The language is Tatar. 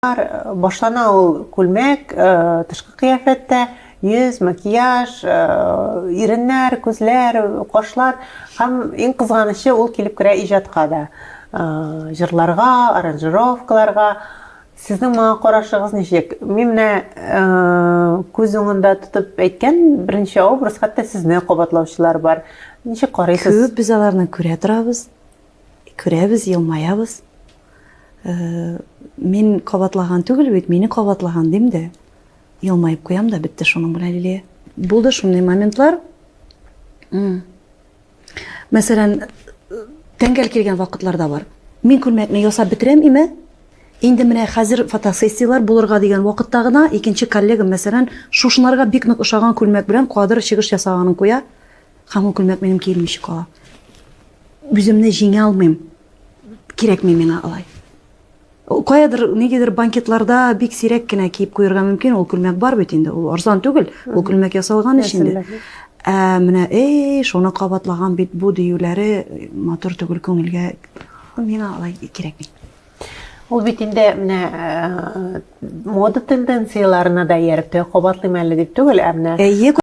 Башлана ул күлмәк, тышкы кыяфәттә, йөз, макияж, иреннәр, күзләр, кашлар һәм иң кызганычы ул килеп керә иҗатка да. Җырларга, аранжировкаларга. Сезнең моңа карашыгыз ничек? Мин менә күз уңында тотып әйткән беренче образ, хәтта сезне кабатлаучылар бар. Ничек карыйсыз? Күп без аларны күрә торабыз. Күрәбез, елмаябыз. Э, мин кабатлаган түгел бит, мине кабатлаган дим дә. Елмаеп куям да, бетте шуның белән Лилия. Булды шундый моментлар. Мәсәлән, тәңгәл килгән вакытлар да бар. Мин күлмәкне ясап бетерәм име? Инде менә хәзер фотосессияләр булырга дигән вакытта гына икенче коллегам, мәсәлән, шушынарга бик нык ошаган күлмәк белән кадр чыгыш ясаганын куя, һәм ул күлмәк минем киелмичә кала. Үземне җиңә алмыйм. Кирәкми миңа алай. Каядыр, нигедер банкетларда бик сирәк кенә киеп куярга мөмкин, ул күлмәк бар бит инде, ул арзан түгел, ул күлмәк ясалган ич инде. Ә менә, эй, шуны кабатлаган бит бу диюләре матур түгел күңелгә. Миңа алай кирәкми. Ул бит инде менә э, мода тенденцияләренә дә ияреп тә кабатлыйм әле дип түгел, ә менә Әйе,